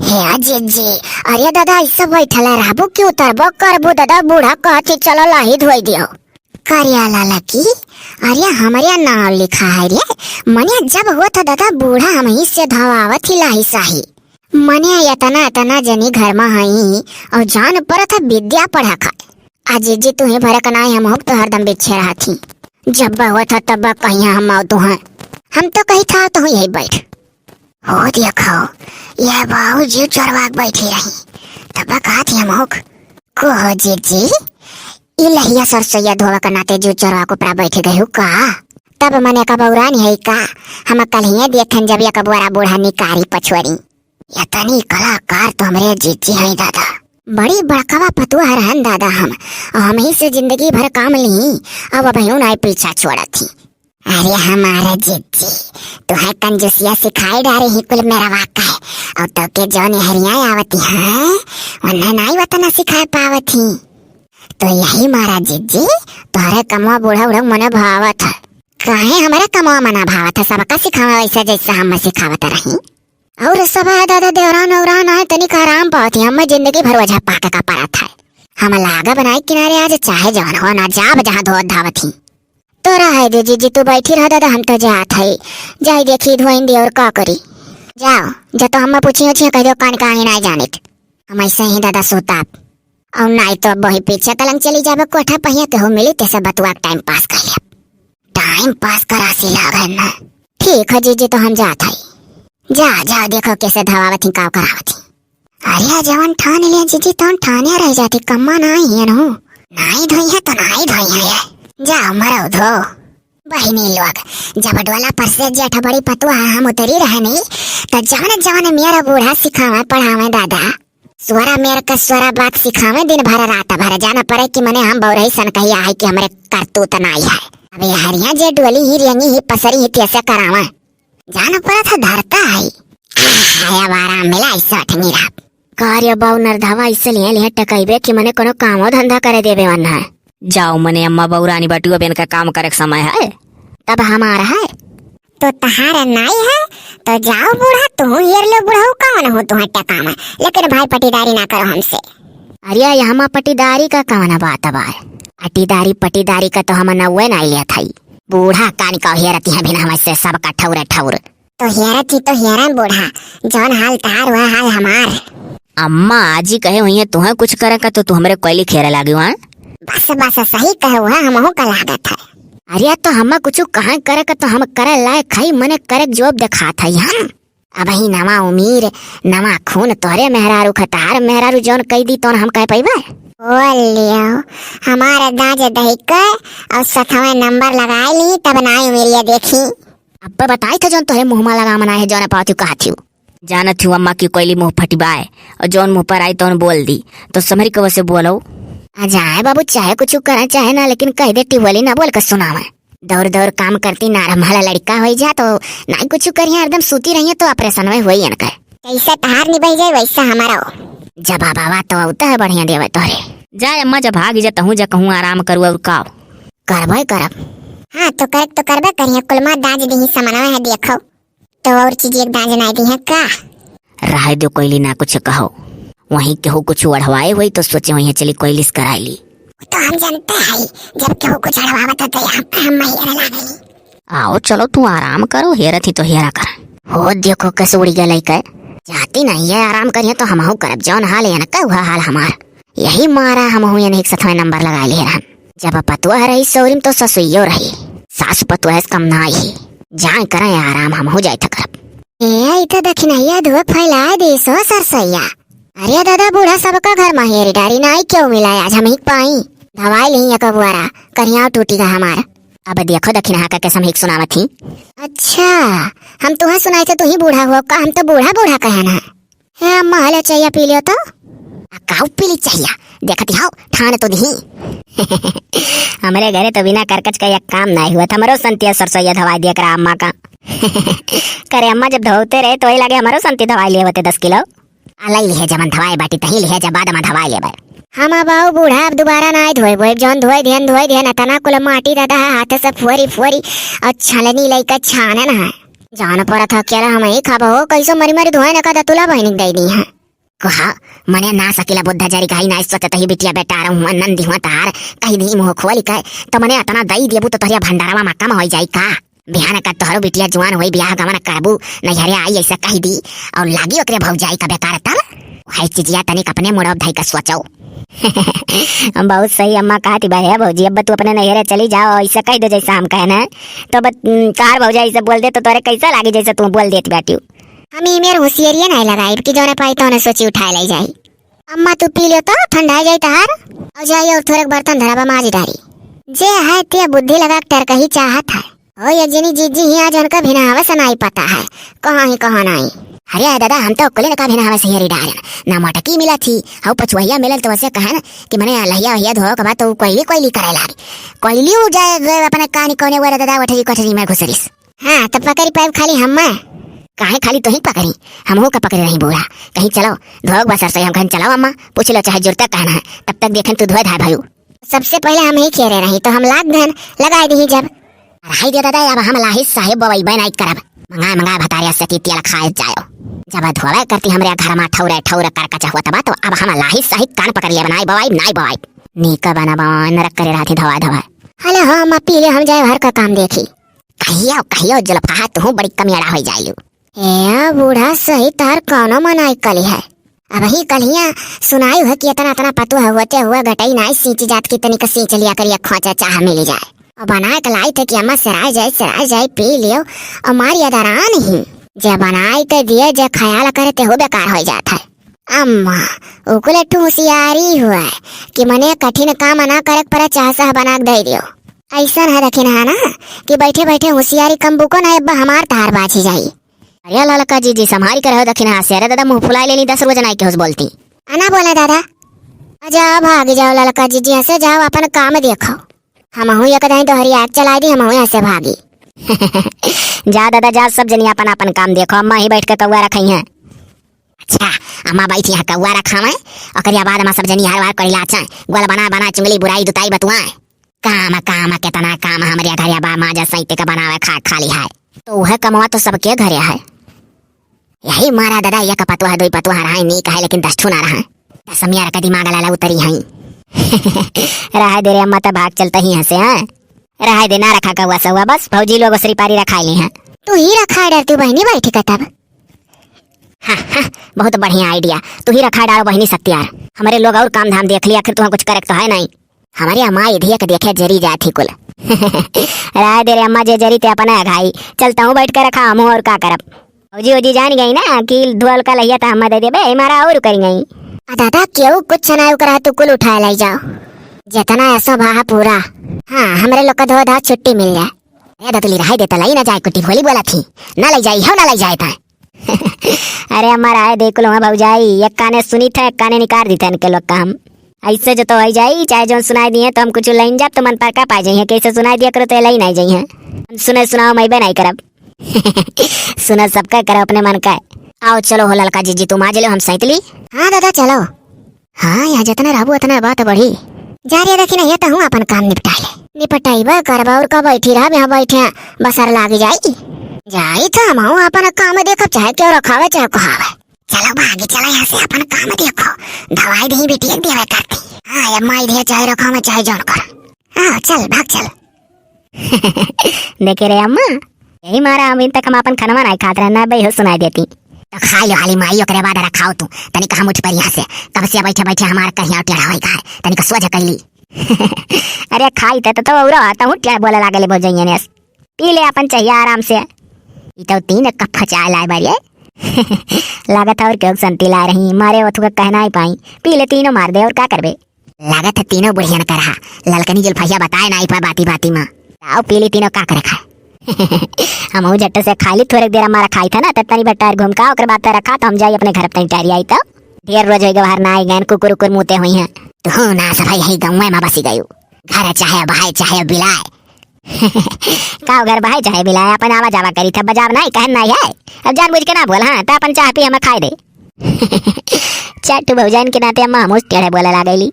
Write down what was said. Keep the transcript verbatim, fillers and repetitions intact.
हे जिज्जी, अरे दादा, ऐसे बैठल रहबू कि उतरबो करबू दादा? बूढ़ा कहत ही, "चलो लाही धोई दियो।" करिया लाला की, अरे हमरे नाव लिखा है रे। मने जब होत ह दादा बूढ़ा हमही से धवावत ही लाही साही। मने एतना एतना जनी घर मा हई और जान परत ह विद्या पढ़ा खाए। आ जिज्जी तुही भरक नाई हम होक तो हरदम बिच्छे रहत ही। जब होत ह तब कहिया हम आओ तुहा। हम तो कही था तुहू यही बैठ। हो देखो, यह बाऊ जीव चोरवा के बैठी रही। तब कहत ही हम होक, "को हो जिज्जी? ई लहिया सरसोइया धोवा के नाते जीव चोरवा के ऊपरा बैठ गए हो का?" तब मने का बौरान है का? हम कल ही देखन जब एक बुआरा बूढ़ा निकारी पछुअरी। इतनी कलाकार तो हमरे जिज्जी हैं दादा। बड़ी बड़कवा पतुआ रहन दादा हम। और हमही से जिंदगी भर काम ली। अब अबहियो नाई पीछा छोड़त ही। अरे हमारा जिज्जी, तुहे कंजूसिया सिखाई डारे ही कुल मेरा वाका है। और तो के जौन हरिया आवती है, उन्हें नाई वतना सिखा पावत ही। तो यही मारा जिज्जी, तोहरे कमवा बूढ़ा उढ़ा मने भावत है। काहे हमरे कमवा मना भावत है? सबका सिखावा वैसे जैसे हम सिखावत रही। और सब है दादा, देवरान औरान आए, तनिक आराम पावत ही। हमें जिंदगी भर वजह पाके का परत है। हम लागा बनाए किनारे आज, चाहे जवन हो ना, जाब जहाँ धोत धावत ही। तो रहे दे जिज्जी, तू बैठी रह दादा, हम तो जात है। जाई देखी धोइन दे और का करी। जाओ, जा तो हमें पूछी उछी कह दो कान कानी ना जानित। हम ऐसे ही दादा सुताब। और नाई तो अब वही पीछे कलंग चली जाबे कोठा पहिया के हो मिली, तेसे बतुआ के टाइम पास कर लिया। टाइम पास करा सी लागन ना। ठीक है जिज्जी, तो हम जात है। जा, जा, देखो कैसे धवावत ही, काव करावत ही। अरे, जवन ठान लिया जिज्जी, तवन ठाने रह जाती, कम्मा नाई है न हो। नाई धोई है तो नाई धोई है ये। जा, मरो धो। बहिनी लोग, जब डोला पर से जेठ बड़ी पतुआ हम उतरी रहनी, तो जवन जवन मेरा बूढ़ा सिखावे पढ़ावे दादा, स्वरा मेर का स्वरा बात सिखावे दिन भर रात भर, जाना पड़े कि मने हम बौरही सन कहिया है कि हमरे करतूत नाई है। अब ये हरिया जे डोली ही रेंगी ही पसरी ही तेसे करावा। जान परत ह धरता है। आह, अब आराम मिला, ऐसा अठंगी रात। का रे बाऊ नरधवा, ऐसे लिहे लिहे टकैबे कि मने कोनो कामो धंधा करे देबे वन है? जाओ मने अम्मा बौरानी बटुआ बेन का काम करे के समय है। तब हमार है। तो तहार नाई है, तो जाओ बूढ़ा, तू हेर लो बूढ़ऊ, कौन हो तुहा टका में। लेकिन भाई पटीदारी ना करो हमसे। अरे, ये हमा पटीदारी का कौन बात बा? अटीदारी पटीदारी का तो हम नौवे नाई लिया था। बूढ़ा कान का हेरती है बिना हमसे सबका ठौरे ठौर। तो हेरत ही तो हेरन बूढ़ा, जौन हाल तहार वह हाल हमार। अम्मा आजी कहे हुई है, तुहें कुछ करे का तो तू हमरे कोयली खेरे लागी हुआ। बस बस सही कहे हुआ, हमहू का लागत है। अरे तो हमें कुछ कहाँ करे का तो हम करे लायक है, मने करे जोब दिखात है हम। अब ही नवा उमीर, नवा खून तोहरे मेहरारू खतार मेहरारू जौन कई दी तौन हम कह पैबे। बोल लियो, हमारे दाँज दही के और सथवे नंबर लगाए ली तब ना उमीरिया देखी। अब बताई था जौन तोहरे मुँह मा लगा मनाए है जौन पावती कहा थी। जानत हूँ अम्मा की कोयली मुँह फटिबाए और जौन मुँह पर आई तौन बोल दी, तो समरी कब से बोलो। आ जाए बाबू, चाहे कुछ करें चाहे ना, लेकिन कह दे टिबोली ना बोल के सुनावे। दौड़ दौड़ काम करती नार माला लड़का होई जा तो नाई कुछ करिए, हरदम सूती रहिए तो ऑपरेशन में होई इनकर। कैसे तहार निभाई जाए वैसा हमारा हो। जब बाबा तो औता है बढ़िया देवे तोहरे। जा अम्मा, जब भाग जा तहूँ जा कहूँ आराम करू और का। करबे करब। हाँ तो कर तो करबे करिए, कुलमा दाँज दी समनवा है देखो। तो और चीज एक दाँज नाई दी है का? रहे दो कोयली ना कुछ कहो, वहीं केहू कुछ ओढ़वाए हुई तो सोचे वहीं चली कोयली से कराई ली। तो हम जानते हैं जब केहू कुछ अड़वावत है तो हम, हम हेरे लागेली। आओ चलो तू आराम करो, हेरत ही तो हेरा कर। हो देखो कसुड़िया लइके जाती नहीं है, आराम करिए तो हमहू करब, जौन हाल है ना कहू हाल हमार। यही मारा हमहू यानी एक सथवे नंबर लगा लिए रहन। जब पतुआ रही सौरी में तो ससुइयो रही, सास पतुआ से कम ना आई। जाए करें आराम, हमहू जाए था करब। ए, ई तो दखिनहिया धुआ फैला दे सो सरसैया। अरे दादा, बूढ़ा सबका घर मा हेरी डारी नाई क्यों मिला आज हम ही पाई। धवाई ली एक बुआरा, करियाव टूटी गा हमार। अब देखो दखिनहा का कसम ही सुनावत ही। अच्छा, हम तुहे सुनाई थे, तू ही बूढ़ा हो का? हम तो बूढ़ा बूढ़ा कहन है। हे अम्मा, हले चाहिया पी लियो तो। आ, काऊ पी ली चाहिया? देखती हाउ, ठान तो दी। हमरे घरे तो बिना करकच का एक काम नाई हुआ था। हमरो संतिया सरसैया धवाई दिया करा अम्मा का। करे अम्मा, जब धोते रहे तो वही लगे हमरो संती धवाई लिए होते दस किलो। आ, लई लिहे जमन धवाए बाटी तही लिहे, जब बाद में धवाए लेबे। हम अब आओ बूढ़ा, अब दोबारा नाई धोएबो, जौन धोए देन, धोए देन, अतना कुल माटी दादा है, हाथे से फोरी फोरी और छलनी लइके छानन है। जान परत ह, केला हमही खाबो हो, कैसो मरी मरी धोए न का दतुला बहिनी के दे दी है। कहा, मने ना सकिला बुद्धा जरी कही ना सोचत ही बिटिया बेटा रहूं, नंदी हुआ तार, कही दी मुंह खोली के, तो मने अतना दई देबू तो तोहरिया भंडारवा मा कम होई जाई का? बिहान का तोहरो बिटिया जुआन होई, बियाह गमन करबू, नैहरे आई ऐसा कही दी, और लागी ओकरे भौजाई का बेकार तब। है चिजिया तनिक अपने मुड़ो धई का सोचो। बहुत सही अम्मा कहती बा, हे भौजी, अब तू अपने नैहरे चली जाओ, ऐसा कह दो जैसा हम कहना है। तो अब, उम, तोहार भौजाई ऐसे बोल दे तो तोरे कैसा लागी जैसे तू बोल देती बाटी? हम ई मेर होशियारिये नहीं लगाई कि जौने पाई तौने सोची उठाए ले जाई। अम्मा तू पी लियो तो ठंडा जाई तहार। और जाई और थोड़े बर्तन धराबा माज डारी। जे है ते बुद्धि लगा के टरकही चाहत है। ओ ये जिनी जीजी ही आज उनका भिनावे से नहीं पता है, कहाँ ही कहाँ नहीं। अरे दादा, हम तो कुलिन का भिनावे से हेरी डारन, ना मोटकी मिला थी, हऊ पछुआइया मिलल तो वैसे कहन कि मने लहिया वहिया धो के बाद तो कोयली कोयली करे लागी। कोयली उ जाए गए अपने कहानी कोने वाला दादा वठरी कोठरी में घुसरिस। हाँ, तो पकड़ी पाइब खाली हम? काहे खाली तोही पकड़ी? हमहू का पकड़े रही बूढ़ा। कहीं चलो, धोक बा सरसोई हम कहन चलो अम्मा, पूछ लो चाहे जुरता कहना है, तब तक देखें तू धोए धाय भाई। सबसे पहले हम ही खेरे रही, तो हम लाग धन लगाए दी जब। रहाई दे दादा, अब हम लाही साहेब बवई बनाई करब। मंगाए मंगाए भतारिया से ती तेल खाए जायो। जब धोवे करती हमरे घर मा ठौरे ठौरे कर कचा होत बा, तो अब हम लाही साही कान पकड़ लिया बनाई बवाई, नाई बवाई। नीक बना बा, नरक करे रहती धवाए धवाए। हले हो अम्मा, पी ले, हम जाए घर का काम देखी। कहियो, कहियो जुल्फा, तू बड़ी कमियाड़ा होई जाइलू। ए बूढ़ा, सही तार कौनो मनाई कली है। अब ही कलिया सुनाई है कि इतना, इतना पतुआ होते हुए गटई नाई सींच जात की तनिक सींच लिया करिया, खोचा चाह मिली जाए। और बनाए के लाई थे कि अम्मा सिराय जाए, सिराय जाए, पी लियो। और मार याद आराम ही, जे बनाए के दिए, जे ख्याल करे, ते हो बेकार हो जात है। अम्मा, उकुले ठू होशियारी हुआ है कि मने कठिन काम ना करे के पड़े, चाह साह बना के दे दियो। ऐसन है दखिन है ना कि बैठे बैठे होशियारी कम बुको ना, अब्बा हमार तार बाझी जाई। अरे ललका जीजी, संभारी के रहो दखिन हाथ से। अरे दादा, मुंह फुलाए लेनी, दस रोज नाई के होश बोलती। अना बोला दादा। आ जाओ, भाग जाओ ललका जीजी, ऐसे जाओ, अपन काम देखो। हमहू एक दाई दोहरी आग चला दी, हमहू यहाँ से भागी। जा दादा जा, सब जनी अपन अपन काम देखो, अम्मा ही बैठ के कौआ रखई हैं। अच्छा, अम्मा बैठी हैं कौआ रखावे, ओकरिया बाद अम्मा सब जनी हर वार करी लाचा, गोल बना बना चुंगली बुराई दुताई बतुआए। काम काम केतना काम, हमरे घरे बा माजा सैते के बनावे खा खाली है। तो उहे कमवा तो सबके घरे है। यही मारा दादा, एक पतुआ दुई पतुआ रहे नीक है, लेकिन दस ठू ना रहे। दसमिया का दिमाग लाला उतरी है। रहे दे रे अम्मा, त भाग चलते ही हंसे हैं। रहे दे ना रखा कौआ सौआ, बस भौजी लोग ओसरी पारी रखाई ली हैं। तू ही रखा डर तू बहनी बैठी का तब। हाँ, हाँ, बहुत बढ़िया idea। तू ही रखा डालो बहिनी सत्यार। हमरे लोग और काम धाम देख लिया, आखिर तुहाँ कुछ करे के तो है नहीं। हमरे अम्मा इधिया के देखे जरी जात ही कुल। राय दे रे अम्मा, जे जरी ते अपने अघाई। चलता हूँ बैठ के रखा हमहूँ, और का करब। भौजी ओजी जान गई ना कि धोल का लहिया त हम्मा दे देबे, हमारा और करी गई। आ दादा, केहू कुछ ना ओकरा तू कुल उठाए लाई जाओ। जितना ऐसा भाहा पूरा। हाँ, हमरे लोग का धो धा छुट्टी मिल जाए। ए दतुली, रहाई देता, लई ना जाए कुटी, भोली बोला थी। ना लई जाई, हो ना लई जाए ता। अरे हमार आए देख लो, हाँ भौजाई, एक काने सुनी थे, एक काने निकाल दी थे इनके लोग का हम। ऐसे जो तो आई जाई, चाहे जौन सुनाई दिए तो हम कुछ लइन जाब तो मन पर का पा जाइए, कैसे सुनाई दिया करो तो लइन आई जाइए। हम सुने सुनाओ मैं बे नहीं करब। सुना सबका करो अपने मन का। आओ चलो हो ललका जीजी, तुम आ जलो, हम सैतली। हाँ दादा चलो। हाँ, यहाँ जितना रहबू उतना बात बढ़ी। जा रे दखिना, ये तो हूँ अपन काम निपटा ले। निपटाइबा करबा और का बैठी रहब, यहाँ बैठे बसर लाग जाई। जाई तो हम हूँ अपन काम देखब, चाहे क्यों रखावे चाहे कहावे। चलो भागी चलो यहाँ से, अपन काम देखो। दवाई दही बेटी देवे करती। हाँ, ये माई दे चाहे रखावे चाहे जौन कर। हाँ, चल भाग चल। देखे रे अम्मा, यही मारा अभी तक हम अपन खनवा नहीं खात रहे, ना बे हो सुनाई देती। तो खाई लो हाली माई, ओकरे बाद रखाओ तू। तनिक हम उठ पर यहाँ से, कब से बैठे बैठे हमार कहिया टेढ़ा होई घर, तनिक सोझ कैली। अरे खाई ते तो, तो औरो आता हूँ, टेढ़ बोले लागले भौजैया ने। पी ले अपन चाहिए आराम से। ई तो तीन कप चाय लाए बारी है। लागत है और क्यों संती ला रही, मारे ओथु का कहना ही पाई। पी ले तीनों मार दे, और का करबे। लागत है तीनों बुढ़ियन का रहा। ललकनी जुल्फैया बताए ना आई पा बाती बाती मा। आओ पी ली तीनों, का करे खाए। हम झट्ट से खा ली, थोड़े देर हमारा खाई था ना, तब तनी बट्टार घूम का, ओकर बाद तो रखा तो हम जाई अपने घर, तनी टहरी आई तो। ढेर रोज होई गए बाहर ना आई गए, कुकुर उकुर मुते हुई हैं। तू ना सब यही गाँव में बसी गयू। घर चाहे बहाए चाहे बिलाए। का घर बहाए चाहे बिलाए, अपन आवा जावा करी था, बजाव नहीं कहन नहीं है। अब जानबूझ के ना बोल, हाँ, तो अपन चाह पी हमें खाए दे। चट भौजाइन के नाते अम्मा हमोस टेढ़े बोले लागेली।